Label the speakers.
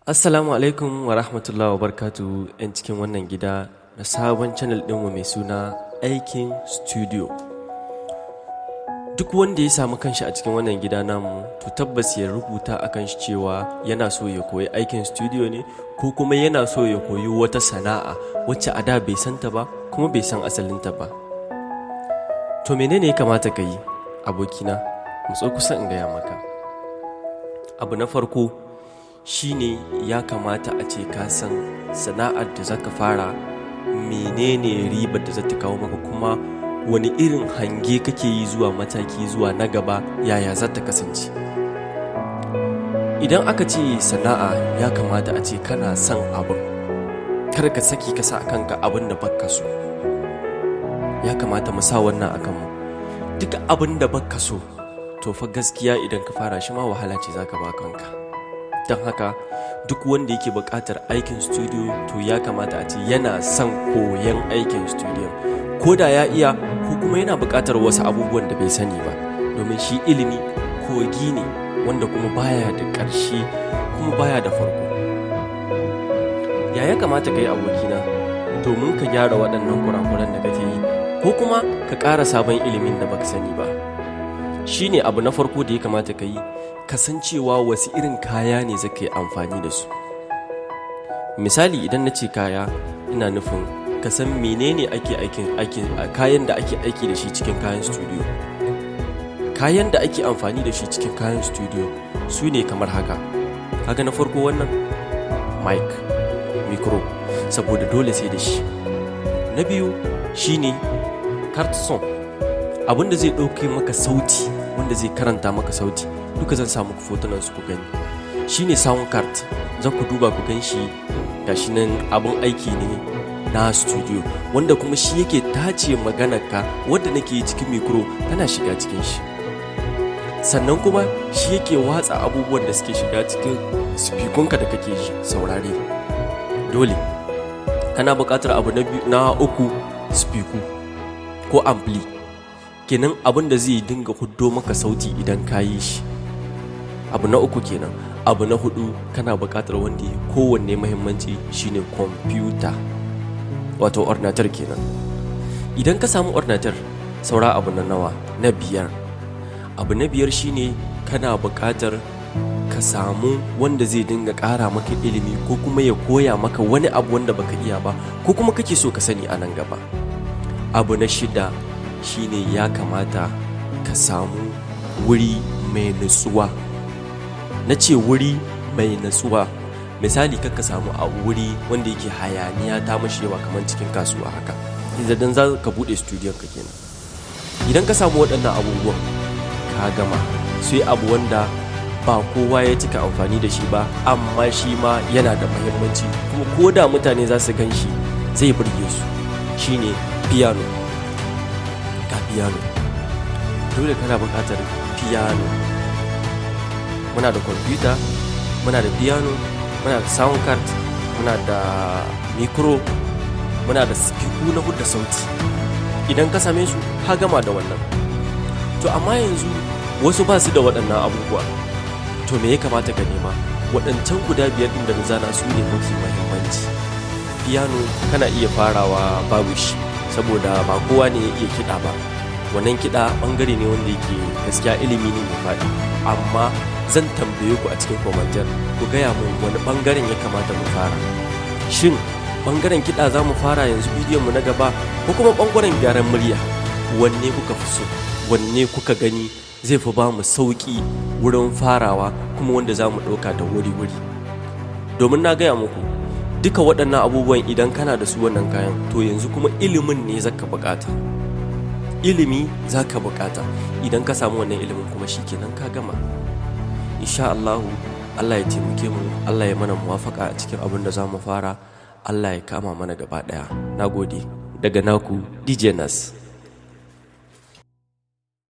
Speaker 1: Assalamu alaikum wa rahmatullahi wa barakatuhu 'yan cikin wannan gida na sabon channel ɗinmu mai suna Aikin Studio. Duk wanda ya samu kanshi a cikin wannan gida namu, to tabbas ya rubuta a kanshi cewa yana so ya koyi aikin studio ne, ko kuma yana so ya koyi wata sana'a wacce a da bai santa ba kuma bai san asalinta ba. To, menene ya kamata ka yi, abokina? Matso kusa in gaya maka. Abu na farko shine ya kamata a ce ka san sana'ar da zaka fara, menene ribar da za ta kawo maka, kuma wani irin hange kake yi zuwa mataki zuwa na gaba, yaya za ta kasance. Idan aka ce sana'a, ya kamata a ce kana son abin. Kar ka saki ka sa kanka abin da baka so. Ya kamata mu sa wannan a kanmu. Duk abin da baka so, to fa gaskiya idan ka fara shi ma wahala ce zaka ba kanka. Don haka duk wanda yake buƙatar aikin studio, to ya kamata a ce yana son koyon aikin studio, ko da ya iya ko kuma yana buƙatar wasu abubuwan da bai sani ba, domin shi ilimi kogi ne wanda kuma baya da ƙarshe kuma baya da farko. Ya kamata ka yi, abokina, domin ka gyara waɗannan kurakuran da kake yi ko kuma ka ƙara sabon ilimin da baka sani ba, shine abu na farko da ya kamata ka yi, kasancewa wasu irin kaya ne zaka yi amfani da su. Misali, idan na ce kaya, ina nufin ka san menene ake aikin aikin kayan da ake aiki da shi cikin kayan studio. Kayan da ake amfani da shi cikin kayan studio su ne kamar haka. Kaga na farko wannan mic, micro, saboda dole sai da shi. Na biyu shine carte son, abin da zai ɗauke maka sauti, wanda zai karanta maka sauti. Duka zan sa muku fotunan su ku gani. Shine sound card. Za ku duba ku gan shi, gashi nan, abun aiki ne na studio wanda kuma shi yake tace maganarka wadda nake yi cikin micro tana shiga cikin shi. Sannan kuma shi yake watsa abubuwan da suke shiga cikin spikunka da kake ji saurare. Dole kana buƙatar abu na biyu, na uku, spiku ko ampli kenan, abin da zai dinga huddo maka sauti idan ka yi shi. Abu na uku kenan. Abu na hudu, kana buƙatar wanda ya kowanne muhimmanci, shine kwamfuta, wato ordinator kenan. Idan ka samu ordinator, saura abu na nawa? Na biyar. Abu na biyar shine kana buƙatar ka samu wanda zai dinga ƙara maka ilimi ko kuma ya koya maka wani abu wanda baka iya ba ko kuma kake so ka sani a nan gaba. Abu na shida shine ya kamata ka samu wuri mai nutsuwa. Na ce wuri mai nutsuwa. Misali, kar ka samu a wuri wanda yake hayaniya ta mashi yawa, kamar cikin kasuwa haka, idan za ka buɗe studiyon ka kenan. Idan ka samu waɗannan abubuwan, ka gama. Sai abu wanda ba kowa ya cika amfani da shi ba, amma shi ma yana da muhimmanci, kuma ko da mutane za su gan shi zai burge su, shine piano. Ga piano. Dole kana buƙatar piano. Muna da kwamfuta, muna da piano, muna da sound card, muna da micro, muna da spiku na hudda sauti. Idan ka same su, ka gama da wannan. To, amma yanzu wasu ba su da waɗannan abubuwa. To, me ya kamata ka nema? Waɗancan guda biyar ɗin da na zana su ne mafi muhimmanci. Piano kana iya farawa babu shi, saboda ba kowa ne ya iya kiɗa ba. Wannan kiɗa ɓangare ne wanda yake gaskiya ilimi ne mai faɗi. Amma zan tambaye ku a cikin commentaire, ku gaya mun wani ɓangaren ya kamata mu fara. Shin ɓangaren kiɗa za mu fara yanzu bidiyon mu na gaba, ko kuma ɓangaren gyaran murya? Wanne kuka fi so? Wanne kuka gani zai fi ba mu sauƙi wurin farawa, kuma wanda za mu ɗauka da wuri-wuri? Domin na gaya muku, duka waɗannan abubuwan idan kana da su, wannan kayan, to yanzu kuma ilimin ne zaka buƙata. Ilimi zaka buƙata. Idan ka samu wannan ilimin kuma, shikenan, ka gama. Insha Allahu, Allah ya taimake mu, Allah ya mana muwafaka a cikin abin da za mu fara, Allah ya kama mana gaba ɗaya. Na gode, daga naku DJ Nas.